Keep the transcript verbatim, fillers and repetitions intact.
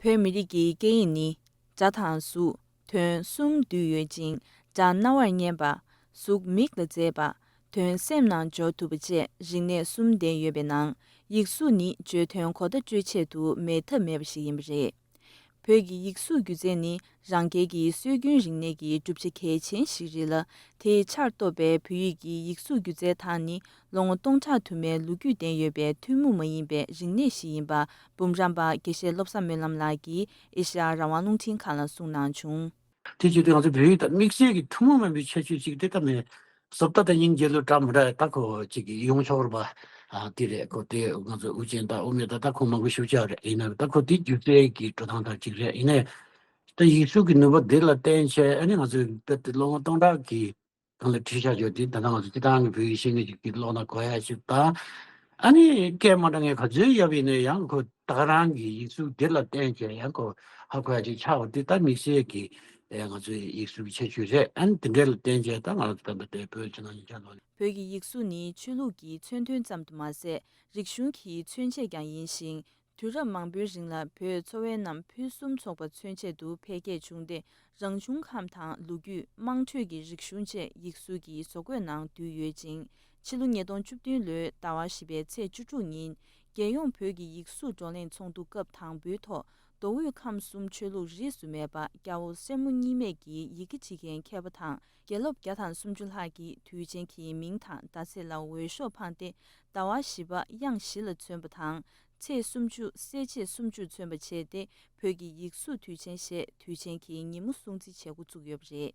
བོད་མི་རིགས་ཀྱི་སྐད་ཡིག་ནི་སྒྲ་དང་གཟུགས། དོན་གསུམ་འདུས་ཡོད་ཅིང་། སྒྲ་རྣ་བར་སྙན་པ། གཟུགས་མིག་ལ་མཛེས་པ། དོན་སེམས་ནང་འཇོག་ཐུབ་པ་བཅས་རིག་གནས་གསུམ་ལྡན་ཡོད་པའི་ནང་། ཡིག་གཟུགས་ནི་བརྗོད་དོན་གོ་བརྡ་སྤྲོད་ཆེད་དུ་མེད་ཐབས་མེད་པ་ཞིག་ཡིན་པ་རེད། བོད་ཀྱི་ཡིག་གཟུགས་སྒྱུ་རྩལ་ནི་རང་རྒྱལ་གྱི་སྲོལ་རྒྱུན་རིག་གནས་ཀྱི་གྲུབ་ཆ་གལ་ཆེན་ཞིག་རེད་ལ། དེའི་ཆར་གཏོགས་པའི་བོད་ཡིག་གི་ཡིག་གཟུགས་སྒྱུ་རྩལ་དག་ནི་ལོ་ངོ་སྟོང་ཕྲག་དུ་མའི་ལོ་རྒྱུས་ལྡན་ཡོད་པའི་ཐུན་མོང་མ་ཡིན་པའི་རིག་གནས་ཤིག་ཡིན་པ། འབུམ་རམས་པ་དགེ་བཤེས་བློ་བཟང་སྨོན་ལམ་ལགས་ཀྱིས་ཨེ་ཤ་ཡ་རང་དབང་རླུང་འཕྲིན་ཁང་ལ་གསུངས་གནང་བྱུང་། དེ་བྱས་ཏེ་ང་ཚོ་བོད་ཡིག་དང་དམིགས་བསལ་གྱི་ཐུན་མོང་མིན་པའི་ཁྱད་ཆོས་ཅིག་དེ་ད་མེད། བཟོ་ལྟ་དང་སྙིང་རྗེ་ལོ་འདྲ་མི་འདྲ་ད་ཁོ་ཅིག་ཡོང་ཆོག་རེད་པ། ཨ་དེ་རེད། ཁོ་དེ་ང་ཚོ་དབུ་ཅན་དང་དབུ་མེད་དང་ད་ཁོ་མང་པོ་ཞེ་པོ་ཅིག་རེད། ཡིན་ན་ད་ཁོ་དེ་སྒྱུ་རྩལ་གྱི་འགྲོ་སྟངས་དང་ཅིག་རེད། ཡིན་ནའི་ད་ཡིག་གཟུགས་ཀྱི་ནུས་པ་དེ་ལ་བརྟེན་བྱས་ཨ་ནི་ང་ཚོས་དཔེ་དེ་ལོ་ངོ་སྟོང་ཕྲག་གི་སྒང་ལ་བྲིས་བཞག་ཆོག་དེ་ད་ལྟ་ང་ཚོ་སྤྱིར་བཏང་གི་བོད་ཡིག་ཤེས་མཁན་ཅིག་གིས་ཀློག་ན་གོ་ཡ་ཞིག་དང་། ཨ་ནི་སྐད་མ་འདྲ་མཁན་ག་ཚོད་ཡོད་པ་ཡིན་ན་ཡང་ཁོ་ད་ག་རང་གི་ཡིག་གཟུགས་དེ་ལ་བརྟེན་བྱས་ཡང་ཁོ་ཧ་གོ་ཡ་ཅིག་ཆགས་པ་དེ་ད་དམིགས་བསལ་གྱི་ཨེ་ང་ཚོའི་ཡིག་གཟུགས་ཀྱི་ཁྱད་ཆོས་རེད། ཨ་ནི་དེ་འདྲ་ལ་བརྟེན་བྱས་ད་ང་ཚོ་ད་ལྟ་དེ་བོད་ཕྱི་ནང་གཉིས་ཆར་ལོ་ནས། བོད་ཀྱི་ཡིག་གཟུགས་ནི་ཆོས་ལུགས་ཀྱི་མཚོན་དོན་ཙམ་དུ་མ་ཟད། རིག་གཞུང་གི་མཚོན་བྱེད་ཀྱང་ཡིན་ཞིང་། དུས་རབས་མང་པོའི་རིང་ལ་བོད་ཚོ་བའི་ནང་ཕུན་སུམ་ཚོགས་པ་མཚོན་བྱེད་དུ་འཕེལ་རྒྱས་བྱུང་སྟེ། རང་བྱུང་ཁམས་དང་ལོ་རྒྱུས། དམངས་ཁྲོད་ཀྱི་རིག་གཞུང་བཅས་ཡིག་གཟུགས་ཀྱི་བཟོ་བཀོད་ནང་འདུས་ཡོད་ཅིང་། ཕྱི་ལོ་ཉིས་སྟོང་བཅུ་བདུན་ལོའི་ཟླ་བ་བཞི་པའི་ཚེས་བཅུ་དྲུག་ཉིན། རྒྱལ་ཡོངས་བོད་ཀྱི་ཡིག་གཟུགས་བགྲོ་གླེང་ཚོགས་འདུ་སྐབས་དང་པོའི་ཐོག་མདོ་དབུས་ཁམས་གསུམ་ཆོས་ལུགས་རིས་སུ་མེད་པ་རྒྱལ་པོ་སྲས་མོ་གཉིས་མེད་ཀྱི་ཡི་གེ་བྲིས་མཁན་མཁས་པ་དང་། དགེ་སློབ་བརྒྱ་དང་སུམ་ཅུ་ལྷག་གིས་དུས་ཆེན་གྱི་མིང་དང་ཟླ་ཚེས་ལ་འོས་ཤོག་འཕངས་ཏེ། ཟླ་བ་བཞི་པ་དབྱངས་བཞི་ལ་མཚོན་པ་དང་། ཚེས་སུམ་ཅུ་གསལ་བྱེད་སུམ་ཅུར་མཚོན་པ་བྱས་ཏེ། བོད་ཀྱི་ཡིག་གཟུགས་དུས་ཆེན་ཞེས་དུས་ཆེན་གྱི་ཉིན་མོ་སྲུང་བརྩི་བྱེད་འགོ་བཙུགས་ཡོད་པ་རེད།